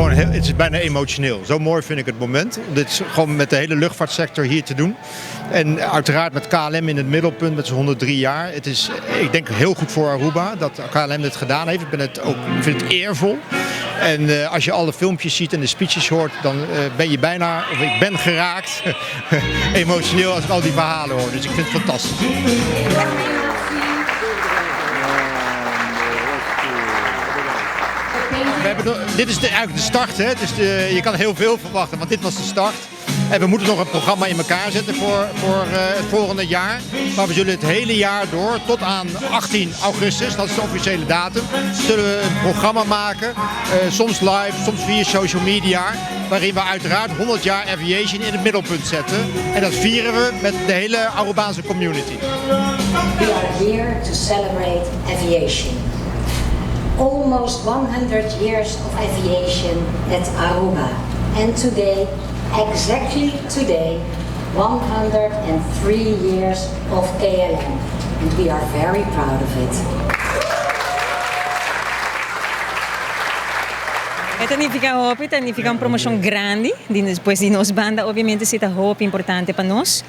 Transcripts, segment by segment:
gewoon heel, het is bijna emotioneel. Zo mooi vind ik het moment om dit gewoon met de hele luchtvaartsector hier te doen. En uiteraard met KLM in het middelpunt met zijn 103 jaar. Het is, ik denk, heel goed voor Aruba dat KLM dit gedaan heeft. Ik, ben het ook, ik vind het eervol. En als je alle filmpjes ziet en de speeches hoort, dan ben je bijna, of ik ben geraakt, emotioneel als ik al die verhalen hoor. Dus ik vind het fantastisch. We hebben, dit is eigenlijk de start, hè? Dus je kan heel veel verwachten, want dit was de start. En we moeten nog een programma in elkaar zetten voor het volgende jaar. Maar we zullen het hele jaar door, tot aan 18 augustus, dat is de officiële datum, zullen we een programma maken. Soms live, soms via social media. Waarin we uiteraard 100 jaar aviation in het middelpunt zetten. En dat vieren we met de hele Arubaanse community. We are here to celebrate aviation. Almost 100 years of aviation at Aruba. And today, exactly today, 103 years of KLM. And we are very proud of it. E ta nifica hopi, ta nifica un promocion grandi, di despues di nos banda obviamente si ta hopi importante pa nos.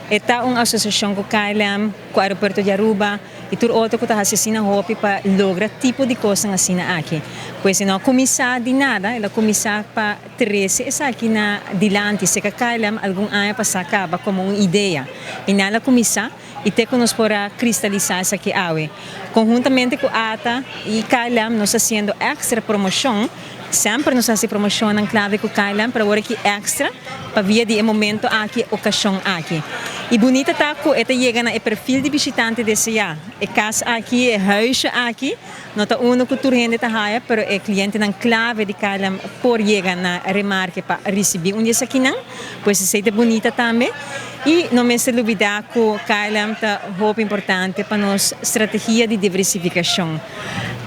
E ta un asociacion cu KLM, cu Aeropuerto di Aruba y tur otro cu ta haci asina hopi pa logra tipo di cosnan asina aki. Pues e no a cuminsa di nada, el a cuminsa pa trece esaki na dilanti cerca KLM algun aña pasa caba como un idea. Y nan a cuminsa y te cu nos por a cristalisa esaki awe. Conhuntamente cu ata y KLM nos ta haciendo extra promocion. Semper nos a haci promocionnan clave cu KLM, pero awor aki extra pa via di e momento aki, e ocasion aki. Y bunita ta cu e ta yega na e perfil di bishitante desea. E cas aki, e huisje aki, no ta uno cu tur hende ta haya, pero e clientenan clave di KLM por yega na remarke pa ricibi un di esakinan. Pues esey ta bunita tambe. Y no mester lubida cu KLM ta hopi importante pa nos strategia di diversificacion.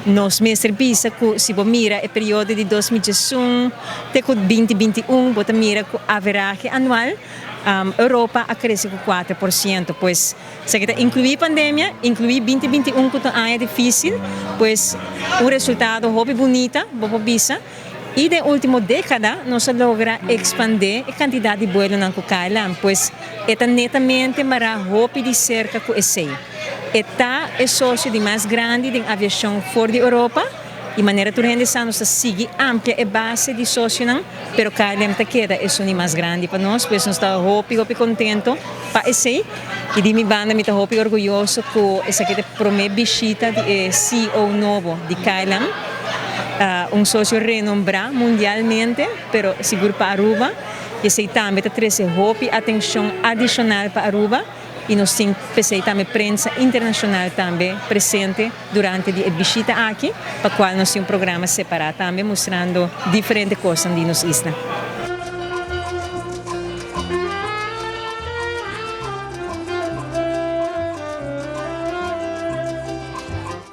Nos mester bisa cu si bo mira e periodo di 2011 te cu 2021 bo ta mira cu averahe anual Europa a crece cu 4%. Pues esaki ta inclui pandemia, inclui 2021 cu ta un aña dificil, pues un resultado hopi bunita bo por bisa. Y den ultimo decada nos a logra expande e cantidad di buelonan cu KLM, pues e ta netamente mara hopi di cerca cu esey. E ta e socio di mas grandi den aviacion for di Europa y manera tur hende sa nos ta sigui amplia e base di socionan, pero KLM ta keda esun di mas grandi pa nos, pues nos ta hopi hopi contento pa esey. Y di mi banda mi ta hopi orguyoso cu esaki ta e prome bishita di e CEO nobo di KLM. Un socio renombrá mundialmente, pero sigur pa Aruba, y esey tambe ta trece hopi atencion adicional pa Aruba y nos tin p'esey tambe prensa internacional tambe presente durante di e bishita aki, pa cual nos tin un programa separa tambe mustrando diferente cosnan di nos isla.